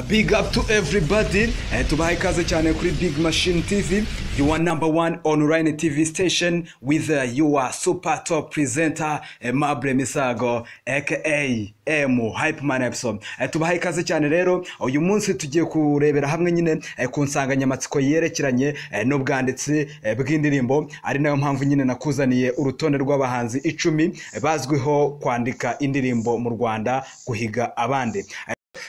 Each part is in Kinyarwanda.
Big up to everybody. Tubaha ikaze cyane kuri Big Machine TV, your number one online TV station, with your super top presenter, Mable Misago, aka M Hype Man Epson. Tubaha ikaze cyane rero. Uyu munsi tugiye kurebera hamwe nyine ku nsanganyamatsiko yerekeranye n'ubwanditsi bw'indirimbo, ari nayo mpamvu nyine nakuzaniye urutonde rw'abahanzi 10 bazwiho kwandika indirimbo mu Rwanda guhiga abandi.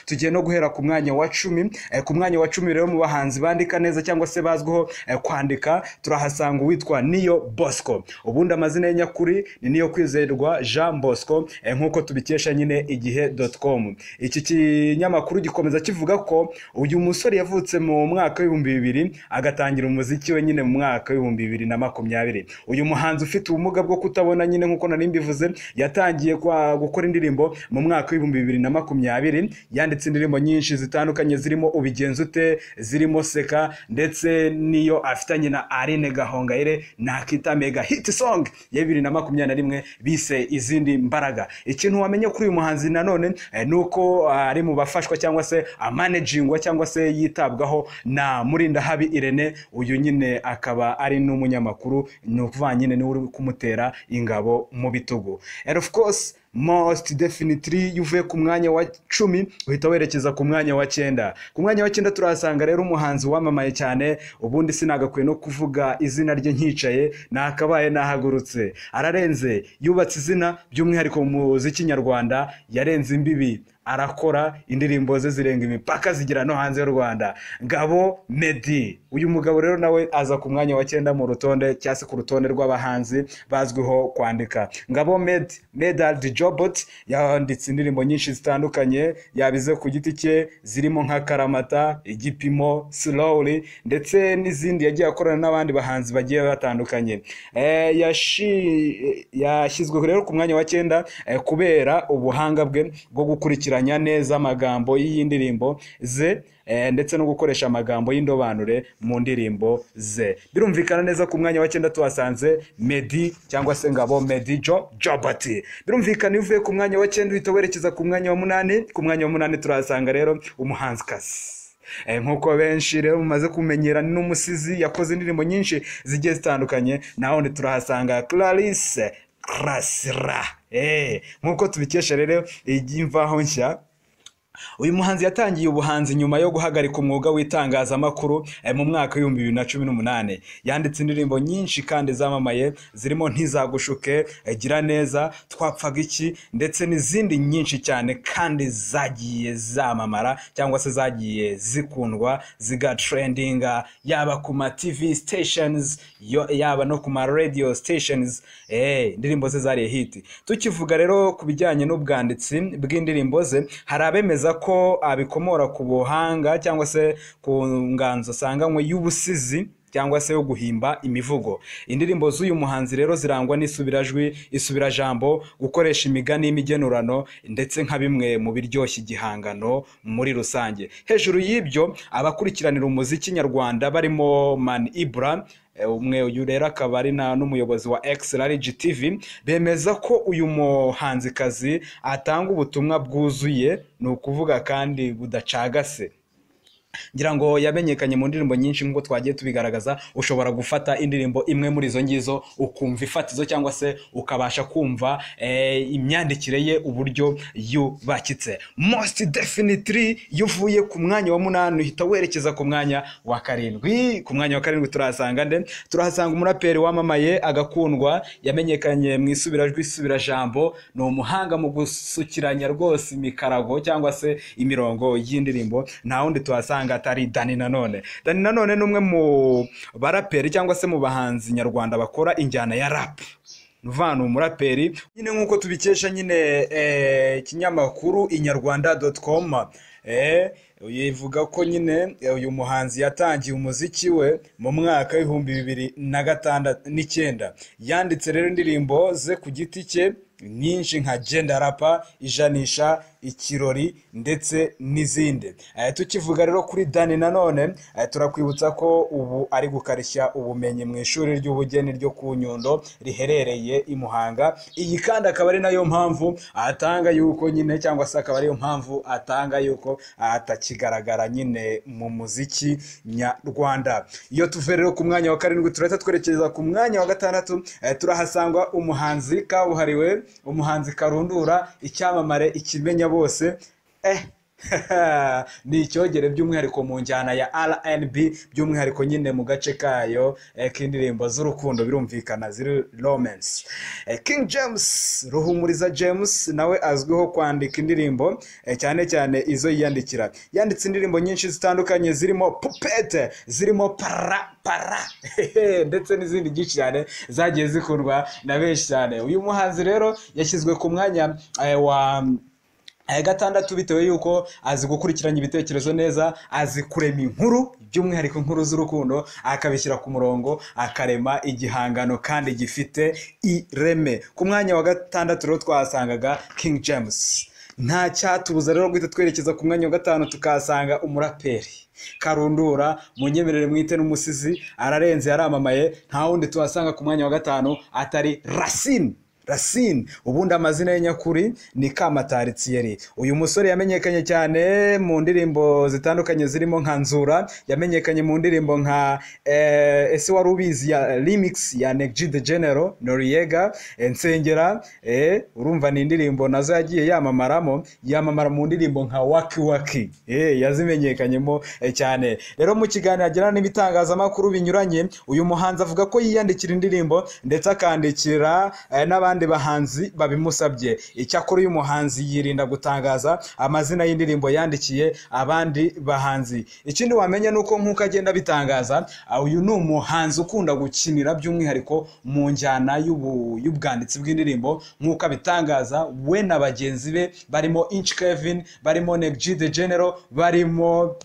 Tugiye no guhera ku mwanya wa 10. Ku mwanya wa 10 rero, mu bahanzi bandika neza cyangwa se bazwiho kwandika, turahasanga uwitwa Niyo Bosco. Ubundi amazina ye nyakuri ni Niyo Kwizerwa Jean Bosco, nk'uko tubikesha nyine igihe.com. Iki kinyamakuru gikomeza kivuga ko uyu musore yavutse mu mwaka w'2000, agatangira umuziki we nyine mu mwaka w'2020. Uyu muhanzi ufite ubumuga bwo kutabona nyine, nk'uko nari mbivuze, yatangiye gukora indirimbo mu mwaka w'2020. Yanditse indirimbo nyinshi zitandukanye, zirimo Ubigenza Ute, zirimo Seka, ndetse n'iyo afitanye na Aline Gahongayire nakita mega hit song ya 2021 bise Izindi Mbaraga. Ikintu wamenye kuri uyu muhanzi nanone ni uko ari mu bafashwa cyangwa se amanagingwa cyangwa se yitabwaho na Murindahabi Irene. Uyu nyine akaba ari n'umunyamakuru, ni ukuvuga nyine niwe uri kumutera ingabo mu bitugu. And of course, most definitely, iyo uvuye ku mwanya wa 10 uhita werekeza ku mwanya wa 9. Ku mwanya wa 9 turahasanga rero umuhanzi wamamaye cyane. Ubundi sinagakwiye no kuvuga izina rye nkicaye, nakabaye nahagurutse. Ararenze, yubatse izina by'umwihariko mu muziki nyarwanda, yarenze imbibi, arakora indirimbo ze zirenga imipaka zigera no hanze y'u Rwanda. Ngabo Meddy. Uyu mugabo rero nawe aza ku mwanya wa 9 mu rutonde, cyangwa se ku rutonde rw'abahanzi bazwiho kwandika. Ngabo Meddy, Medard Jobot, yanditse indirimbo nyinshi zitandukanye yabize ku giti cye, zirimo nka Karamata, Igipimo, Slowly, ndetse n'izindi yagiye akorana n'abandi bahanzi bagiye batandukanye. Yashyizwe rero ku mwanya wa 9 kubera ubuhanga bwe bwo gukurikiranya neza amagambo y'indirimbo ze, ndetse no gukoresha amagambo y'indobanure mu ndirimbo ze. Birumvikana neza, ku mwanya wa 9 tuhasanze Meddy cyangwa se Ngabo Meddy Jobert. Birumvikana, iyo uvuye ku mwanya wa 9 uhita werekeza ku mwanya wa 8. Ku mwanya wa 8 turahasanga rero umuhanzikazi, nk'uko benshi rero mumaze kumenyera, ni n'umusizi, yakoze indirimbo nyinshi zigiye zitandukanye. Naho turahasanga Clarisse Karasira. Nk'uko tubikesha rero Imvaho Nshya, uyu muhanzi yatangiye ubuhanzi nyuma yo guhagarika umwuga w'itangazamakuru mu mwaka w'2018. Yanditse indirimbo nyinshi kandi zamamaye, zirimo Ntizagushuke, Gira Neza, Twapfaga Iki, ndetse n'izindi nyinshi cyane kandi zagiye zamamara cyangwa se zagiye zikundwa, zigatrendinga yaba ku ma TV stations, yaba no ku ma radio stations. Indirimbo ze zariye hit. Tukivuga rero ku bijyanye n'ubwanditsi bw'indirimbo ze, hari abemeza ko abikomora ku buhanga cyangwa se ku nganzo asanganywe y'ubusizi cyangwa se yo guhimba imivugo. Indirimbo z'uyu muhanzi rero zirangwa n'isubirajwi, isubirajambo, gukoresha imigani y'imigenurano, ndetse nka bimwe mu biryoshya igihangano muri rusange. Hejuru y'ibyo, abakurikiranira umuziki nyarwanda barimo Man Ibra, umwe, uyu rero akaba ari n'umuyobozi wa X Large TV, bemeza ko uyu muhanzikazi atanga ubutumwa bwuzuye, ni ukuvuga kandi budacagase. Ngira ngo yamenyekanye mu ndirimbo nyinshi nk'uko twagiye tubigaragaza. Ushobora gufata indirimbo imwe muri izo ngizo ukumva ifatizo cyangwa se ukabasha kumva imyandikire ye uburyo yubakitse. Most definitely, iyo uvuye ku mwanya wa 8 uhita werekeza ku mwanya wa 7. Ku mwanya wa 7 turahasanga nde? Turahasanga umuraperi wamamaye agakundwa, yamenyekanye mu isubirajwi, isubirajambo, ni umuhanga mu gusukiranya rwose imikarago cyangwa se imirongo y'indirimbo. Nta wundi tuhasanga atari Dani Nanone. Dani Nanone ni umwe mu baraperi cyangwa se mu bahanzi nyarwanda bakora injyana ya rap. Ni umuraperi nyine, nk'uko tubikesha nyine ikinyamakuru inyarwanda.com, yivuga ko nyine uyu muhanzi yatangiye umuziki we mu mwaka w'2006 9. Yanditse rero indirimbo ze ku giti cye nyinshi nka Genda Rapa, Ijanisha. Ikirori ndetse n'izindi. Tukivuga rero kuri Dani nanone, turakwibutsa ko ubu ari gukarishya ubumenyi mu ishuri ry'ubugeni ryo ku Nyundo riherereye i Muhanga. Iyi kandi akaba ari nayo mpamvu atanga yuko nyine, cyangwa se akaba ariyo mpamvu atanga yuko atakigaragara nyine mu muziki nyarwanda. Iyo tuve rero ku mwanya wa karindwi, turahita twerekeza ku mwanya wa gatandatu. Turahasanga umuhanzi kabuhariwe, umuhanzi karundura, icyamamare, ikimenya bose, ni icyogere by'umwihariko mu njyana ya R&B, by'umwihariko nyine mu gace kayo k'indirimbo z'urukundo, birumvikana ziri romance. King James, Ruhumuriza James, nawe azwiho kwandika indirimbo, cyane cyane izo yiyandikira. Yanditse indirimbo nyinshi zitandukanye zirimo Pupete, zirimo Para Para ndetse n'izindi nyinshi cyane zagiye zikundwa na benshi cyane. Uyu muhanzi rero yashyizwe ku mwanya wa gatandatu bitewe yuko azi gukurikiranya ibitekerezo neza, azi kurema inkuru, by'umwihariko inkuru z'urukundo, akabishyira ku murongo, akarema igihangano kandi gifite ireme. Ku mwanya wa gatandatu rero twahasangaga King James. Nta cyatubuza rero guhita twerekeza ku mwanya wa gatanu, tukahasanga umuraperi karundura, munyemerere mwite n'umusizi, ararenze, yaramamaye. Nta wundi tuhasanga ku mwanya wa gatanu atari Racine. Racine ubundi amazina ye nyakuri ni Kamatari Thierry. Uyu musore yamenyekanye cyane mu ndirimbo zitandukanye zirimo nka Nzura, yamenyekanye mu ndirimbo nka Ese Wari Ubizi ya remix ya Neg G The General Noriega, Nsengera, urumva ni indirimbo nazo yagiye yamamaramo, yamamara mu ndirimbo nka Waki Waki, yazimenyekanyemo cyane. Rero mu kiganiro agirana n'ibitangazamakuru binyuranye, uyu muhanzi avuga ko yiyandikira indirimbo ndetse akandikira n'abandi bahanzi babimusabye. Icyakora uyu muhanzi yirinda gutangaza amazina y'indirimbo yandikiye abandi bahanzi. Ikindi wamenya nuko nk'uko agenda abitangaza, uyu ni umuhanzi ukunda gukinira by'umwihariko mu njyana y'ubwanditsi bw'indirimbo, nk'uko abitangaza we na bagenzi be barimo Inch Kevin, barimo Neg G The General, barimo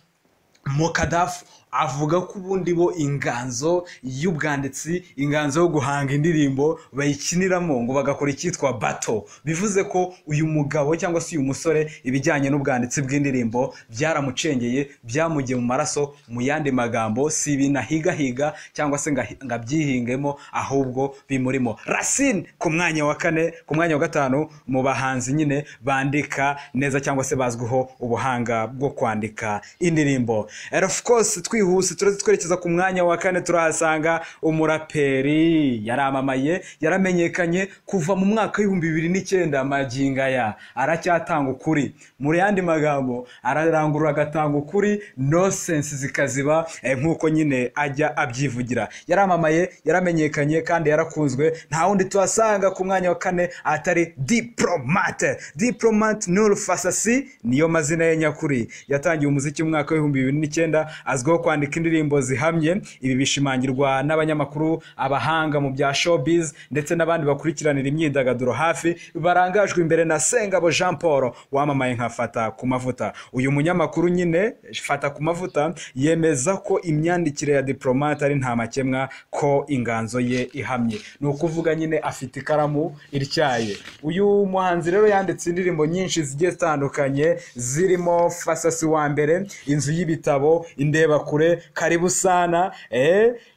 Mokadafu. Avuga ko ubundi bo inganzo y'ubwanditsi, inganzo yo guhanga indirimbo bayikiniramo, ngo bagakora icyitwa battle. Bivuze ko uyu mugabo cyangwa se uyu musore ibijyanye n'ubwanditsi bw'indirimbo byaramucengeye, byamugiye mu maraso. Mu yandi magambo, si ibintu ahigahiga cyangwa se ngo abyihingemo, ahubwo bimurimo. Racine ku mwanya wa kane, ku mwanya wa gatanu mu bahanzi nyine bandika neza cyangwa se bazwiho ubuhanga bwo kwandika indirimbo. And of course, twihuse turaza twerekeza ku mwanya wa kane, turahasanga umuraperi yaramamaye, yaramenyekanye kuva mu mwaka w'2009, magingo aya aracyatanga ukuri. Mu yandi magambo, ararangurura agatanga ukuri, nonsense zikaziba, nk'uko nyine ajya abyivugira. Yaramamaye, yaramenyekanye kandi yarakunzwe. Nta wundi tuhasanga ku mwanya wa kane atari Diplomate. Diplomate Nur Fasasi niyo mazina ye nyakuri. Yatangiye umuziki mu mwaka w'2009, azwiho kwandika indirimbo zihamye. Ibi bishimangirwa n'abanyamakuru, abahanga mu bya showbiz ndetse n'abandi bakurikiranira imyidagaduro hafi, barangajwe imbere na Sengabo Jean Paul wamamaye nka Fata ku Mavuta. Uyu munyamakuru nyine Fata ku Mavuta yemeza ko imyandikire ya Diplomate ari nta makemwa, ko inganzo ye ihamye, ni ukuvuga nyine afite ikaramu ityaye. Uyu muhanzi rero yanditse indirimbo nyinshi zigiye zitandukanye zirimo Fasasi wa Mbere, Inzu y'Ibitabo, Indebakure, Karibu Sana.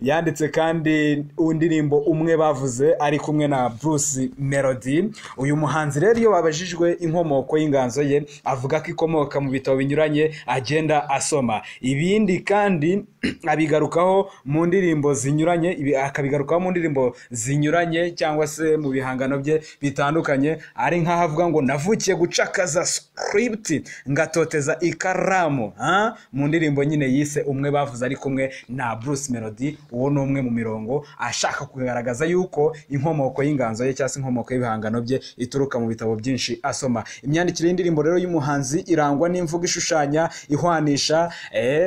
Yanditse kandi indirimbo Umwe Bavuze ari kumwe na Bruce Melody. Uyu muhanzi rero iyo babajijwe inkomoko y'inganzo ye, avuga ko ikomoka mu bitabo binyuranye agenda asoma. Ibindi kandi abigarukaho mu ndirimbo zinyuranye, ibi akabigarukaho mu ndirimbo zinyuranye cyangwa se mu bihangano bye bitandukanye, ari nk'aho avuga ngo navukiye gucakaza script ngatoteza ikaramu, ha? Mu ndirimbo nyine yise Umwe Bavuze ari kumwe na Bruce Melody. Uwo ni umwe mu mirongo ashaka kugaragaza yuko inkomoko y'inganzo ye cyangwa se inkomoko y'ibihangano bye ituruka mu bitabo byinshi asoma. Imyandikire y'indirimbo rero y'umuhanzi irangwa n'imvugo ishushanya, ihwanisha,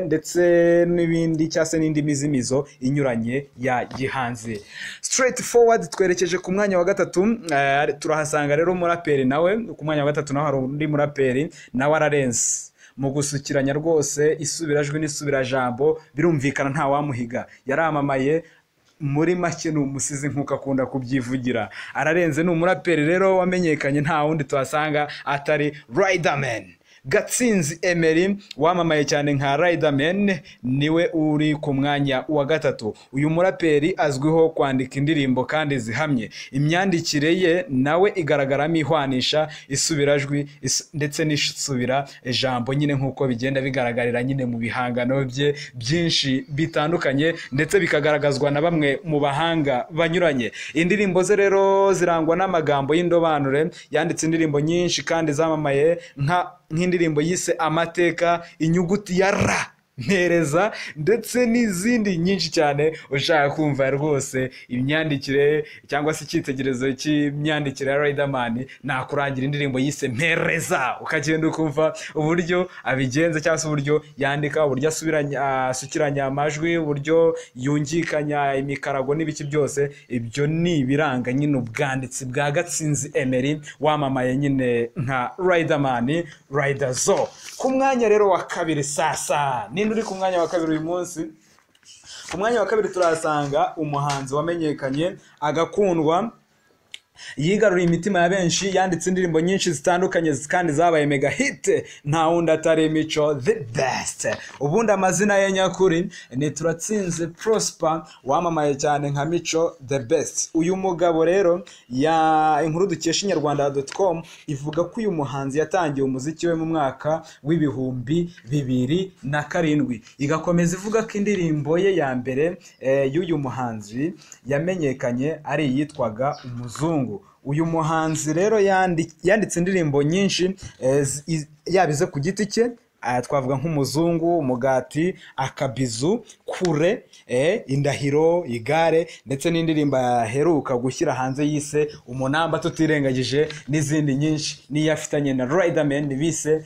ndetse n'ibindi cyangwa se n'indi mizimizo inyuranye ya gihanzi. Straight forward twerekeje ku mwanya wa gatatu, turahasanga rero umuraperi nawe. Ku mwanya wa gatatu naho hari undi muraperi, nawe ararenze mu gusukiranya rwose isubirajwi n'isubirajambo, birumvikana nta wamuhiga. Yaramamaye Muri make ni umusizi nk'uko akunda kubyivugira, ararenze. Ni umuraperi rero wamenyekanye, nta wundi tuhasanga atari Riderman. Gatsinzi Emery wamamaye cyane nka Riderman niwe uri ku mwanya wa gatatu. Uyu muraperi azwiho kwandika indirimbo kandi zihamye. Imyandikire ye nawe igaragaramo ihwanisha, isubirajwi ndetse n'isubira ijambo nyine, nk'uko bigenda bigaragarira nyine mu bihangano bye byinshi bitandukanye, ndetse bikagaragazwa na bamwe mu bahanga banyuranye. Indirimbo ze rero zirangwa n'amagambo y'indobanure. Yanditse indirimbo nyinshi kandi zamamaye, nk'indirimbo yise Amateka, Inyuguti ya R, Mpereza, ndetse n'izindi nyinshi cyane. Ushaka kumva rwose imyandikire cyangwa se icyitegererezo cy'imyandikire ya Riderman, nakurangira indirimbo yise Mpereza, ukagenda ukumva uburyo abigenza cyangwa se uburyo yandika, uburyo asubiranya, asukiranya amajwi, uburyo yungikanya imikarago n'ibiki byose. Ibyo ni ibiranga nyine ubwanditsi bwa Gatsinzi Emery wamamaye nyine nka Riderman, Riderzo. Ku mwanya rero wa kabiri sasa, ninde uri ku mwanya wa kabiri uyu munsi? Ku mwanya wa kabiri turahasanga umuhanzi wamenyekanye agakundwa, yigaruriye imitima ya benshi, yanditse indirimbo nyinshi zitandukanye kandi zabaye mega hit, nta wundi atari Mico The Best. Ubundi amazina ye nyakuri ni Turatsinze Prosper wamamaye cyane nka Mico The Best. Uyu mugabo rero, ya inkuru dukesha inyarwanda.com ivuga ko uyu muhanzi yatangiye umuziki we mu mwaka wa 2007, igakomeza ivuga ko indirimbo ye ya mbere y'uyu muhanzi yamenyekanye ari iyitwaga Umuzungu. Uyu muhanzi rero yanditse indirimbo nyinshi, yaba ize ku giti cye, twavuga nk'Umuzungu, Umugati, Akabizu, Kure, Indahiro, Igare, ndetse n'indirimbo aheruka gushyira hanze yise Umunamba, tutirengagije n'izindi nyinshi, n'iyo afitanye na Riderman bise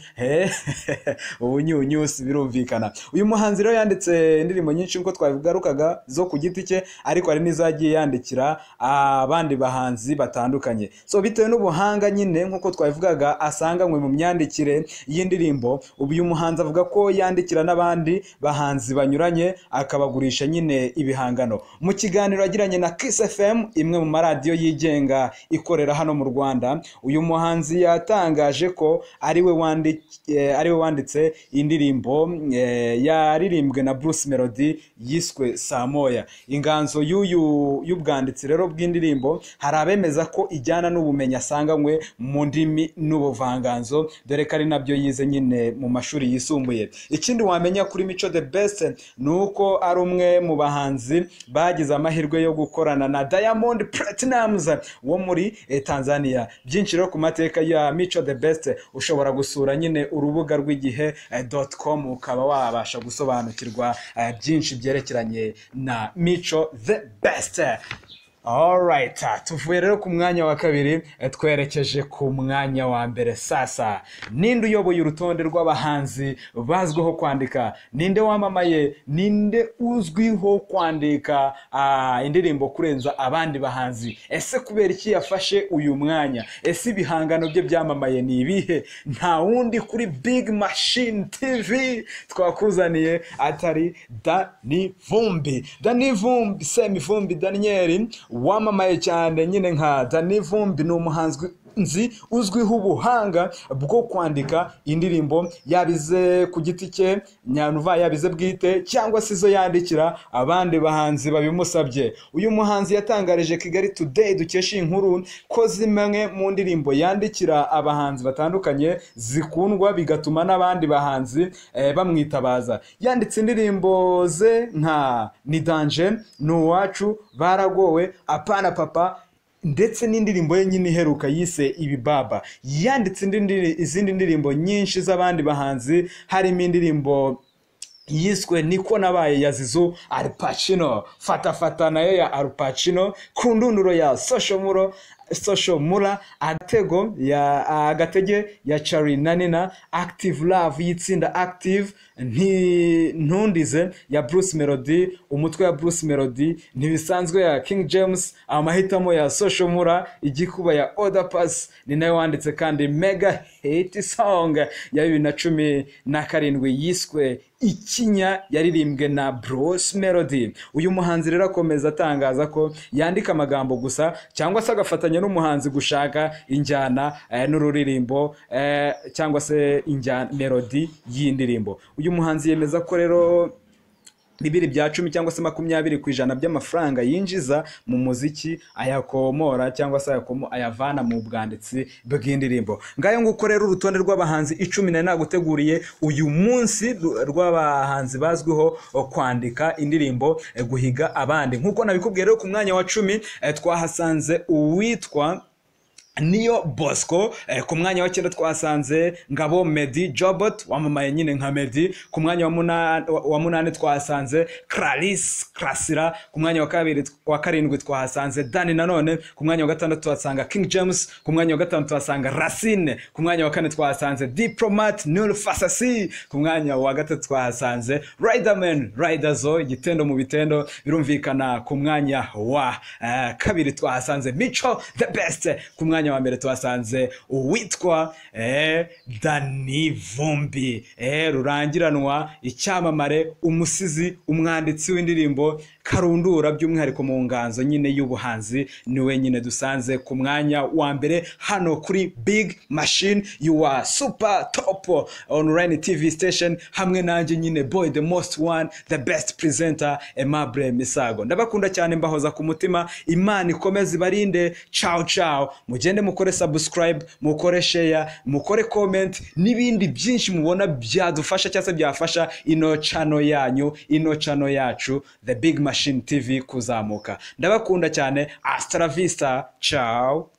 Ubunyunyusi, birumvikana. Uyu muhanzi rero yanditse indirimbo nyinshi nk'uko twabigarukaga zo ku giti cye, ariko hari n'izo yagiye yandikira abandi bahanzi batandukanye. So bitewe n'ubuhanga nyine nk'uko twabivugaga asanganywe mu myandikire y'indirimbo, ubu uyu muhanzi avuga ko yandikira n'abandi bahanzi banyuranye, akabagurisha nyine ibihangano. Mu kiganiro yagiranye na Kiss FM, imwe mu maradiyo yigenga ikorera hano mu Rwanda, uyu muhanzi yatangaje ko ari we wanditse indirimbo yaririmbwe na Bruce Melody yiswe Samoya. Inganzo y'uyu y'ubwanditsi rero bw'indirimbo, hari abemeza ko ijyana n'ubumenyi asanganywe mu ndimi n'ubuvanganzo, dore ko ari nabyo yize nyine mu mashuri yisumbuye. Ikindi wamenya kuri Mico The Best ni uko ari umwe mu bahanzi bagize amahirwe yo gukorana na Diamond Platnumz wo muri Tanzania. Byinshi rero ku mateka ya Mico The Best, ushobora gusura nyine urubuga rw'igihe.com, ukaba wabasha gusobanukirwa byinshi byerekeranye na Mico The Best. Alright, tuvuye rero ku mwanya wa kabiri, twerekeje ku mwanya wa mbere. Sasa ninde uyoboye urutonde rw'abahanzi bazwiho kwandika? Ninde wamamaye? Ninde uzwiho kwandika indirimbo kurenza abandi bahanzi? Ese kubera iki yafashe uyu mwanya? Ese ibihangano bye byamamaye ni ibihe? Nta wundi kuri Big Machine TV twakuzaniye atari Dani Vumbi. Dani Vumbi, Semivumbi Daniel wamamaye cyane nyine nka Dani Vumbi, ni umuhanzi nzi uzwiho ubuhanga bwo kwandika indirimbo, yabize ku giti cye nyanuva, yabize bwite cyangwa se izo yandikira abandi bahanzi babimusabye. Uyu muhanzi yatangarije Kigali Today dukesha iyi nkuru ko zimwe mu ndirimbo yandikira abahanzi batandukanye zikundwa, bigatuma n'abandi bahanzi bamwitabaza. Yanditse indirimbo ze nka Ni Danger, Ni Uwacu, Baragowe, Apana Papa, ndetse n'indirimbo ye nyine iheruka yise Ibibaba. Yanditse izindi ndirimbo nyinshi z'abandi bahanzi, harimo indirimbo yiswe Niko Nabaye ya Zizu Al Pacino, Fata Fata nayo ya Al Pacino, Ku Ndunduro ya Social Muro, Social Mura, Agatego ya Agatege ya Charly na Nina, Active Love y'itsinda Active, Ntundize ya Bruce Melody, Umutwe ya Bruce Melody, Ntibisanzwe ya King James, Amahitamo ya Social Mura, Igikuba ya Oda Pass. Ni nayo wanditse kandi mega hit. hit song ya 2017 yiswe Ikinya, yaririmbwe na Bruce Melody. Uyu muhanzi rero akomeza atangaza ko yandika amagambo gusa cyangwa se agafatanya n'umuhanzi gushaka injyana n'ururirimbo cyangwa se injyana melody y'indirimbo. Uyu muhanzi yemeza ko rero 2 bya 10 cyangwa se 20% by'amafaranga yinjiza mu muziki ayakomora cyangwa se ayavana mu bwanditsi bw'indirimbo. Ngayo nguko rero urutonde rw'abahanzi 10 nari naguteguriye uyu munsi, rw'abahanzi bazwiho kwandika indirimbo guhiga abandi. Nk'uko nabikubwiye rero, ku mwanya wa 10 twahasanze uwitwa Niyo Bosco. Ku mwanya wa cyenda twasanze Ngabo Meddy Jobot wamamaye nyine nka Meddy. Ku mwanya wa munani twahasanze Clarisse Karasira. Ku mwanya wa kabiri, wa karindwi twahasanze Dani Nanone. Ku mwanya wa gatandatu tuhasanga King James. Ku mwanya wa gatanu tuhasanga Racine. Ku mwanya wa kane twahasanze Diplomat Nur Fasasi. Ku mwanya wa gatatu twahasanze Riderman Riderzo, igitendo mu bitendo birumvikana. Ku mwanya wa kabiri twahasanze Mico The Best. Ku mwanya wa mbere tuhasanze uwitwa Dani Vumbi, rurangiranwa, icyamamare, umusizi, umwanditsi w'indirimbo karundura, by'umwihariko mu nganzo nyine y'ubuhanzi. Niwe nyine dusanze ku mwanya wa mbere hano kuri Big Machine, your super top online TV station, hamwe nanjye nyine boy the most one, the best presenter, Aimable Misago. Ndabakunda cyane, mbahoza ku mutima. Imana ikomeze ibarinde. Ciao ciao. Mugende mukore subscribe, mukore share, mukore comment n'ibindi byinshi mubona byadufasha cyangwa se byafasha ino channel yanyu, ino channel yacu, The Big Machine TV, kuzamuka. Ndabakunda cyane. Hasta la vista, ciao.